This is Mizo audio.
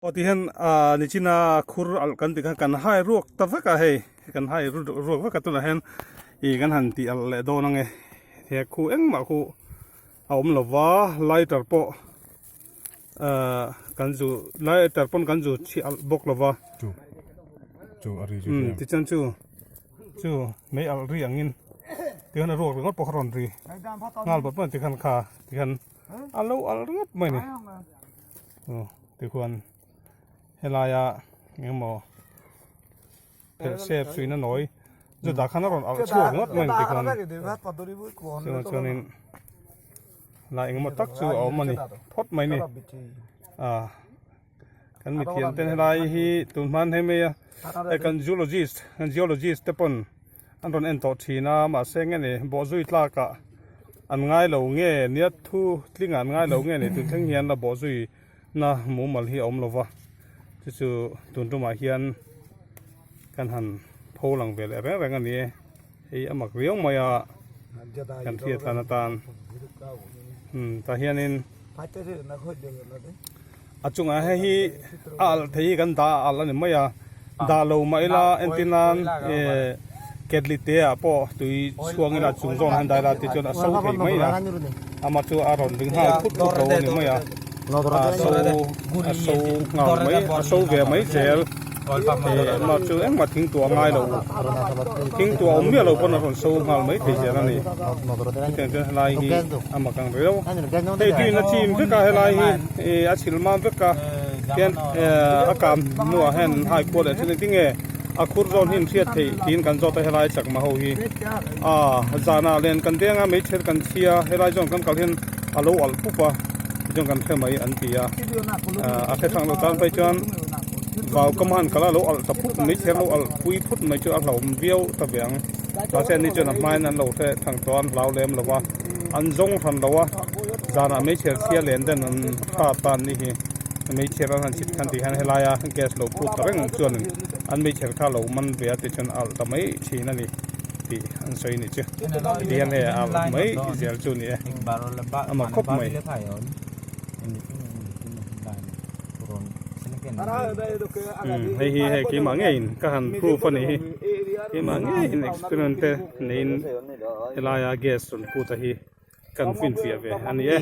Aw ti hian ah nichina khur alh kan tih khan kan hai ruak ta vek a hei kan hai ruak vek a tunah hian ih kan han tih alh leh dawn ange he khu engmah khu a awm lo va lighter pawh ah kan zu lighter pawn kan zu chhi alh bawk lo va umm tichuan chu chu mei alh ri angin tikhan a ruak ringawt pawh kha rawn ri nghal bawp bawp tikhan kha tikhan a lo alh ringawt mai a ni. Aw tikhuan helaia engemaw phelh sep suihna nawi chu dah khan a rawn alh chhuak ngawt mai tikhuan chuvang chuanin lai engemaw tak chu a awm a ni phawt mai a ni ah kan mithiam ten helai hi tun hman hei mai a hei kan zoologist kan geologist te pawn an rawn en tawh thin a mahse nge ni bawhzui tlakah an ngai lo nge nia thu tling ah an ngai lo nge ni tun thleng hian la bawhzui na mumal hi a awm lo va chu chu tun tumah hian kan han pho lang ve leh reng reng a ni e hei a mak riau mai a kan hriat tan atan umm tah hianin a chungah hei hi a alh thei hi kan dah a alh a ni mai a dah lo mah ila entir nan eh ketli te ah pawh tui chhuang ila chung zawn han dai la ti chuan a so thei mai a ama chu a rawn ring nghal phut phut lo a ni mai a a so a so nghal mai a so ve mai zel eh ama chu engmah thing tuah a ngai lo thing tuah awm miah lo pawn a rawn so nghal mai thei zel a ni chutiang chuan helai hi a mak ang riau hei tuin a chim vek a helai hi ih a chhil mam vek a hian eh a kam hnuah hian an hai kual leh thin engtin nge a khur zawn hi an hriat theih tiin kan zawt a helai chakma ho hi ah zanah len kan deng a meichher kan chhia helai zawn kan kal hian a lo alh pup a tichuan kan hre mai an ti a ah a hre hrang lo tan phei chuan vau kam han kal a lo alh ta phut meichher lo alh pui phut mai chu a hlauhawm viau ta ve ang mahse an ni chuan a hmain an lo hre thang tawh a an hlau lem lo va an zawng hran lo a zanah meichher chhia len den an hrat ta an ni hi meichher an han chhit khan tih hian helaia gas lo phut ta reng chuan an meichher kha lo man ve a tichuan a alh ta mai thin a ni tih an sawi a nih chu ti hian hei a alh mai zel chu a ni e a mak khawp mai. Hei hi hei keimah ngeiin ka han proof a nih hi keimah ngeiin experiment te neiin helaia gas rawn put a hi kan finfiah ve a ni e.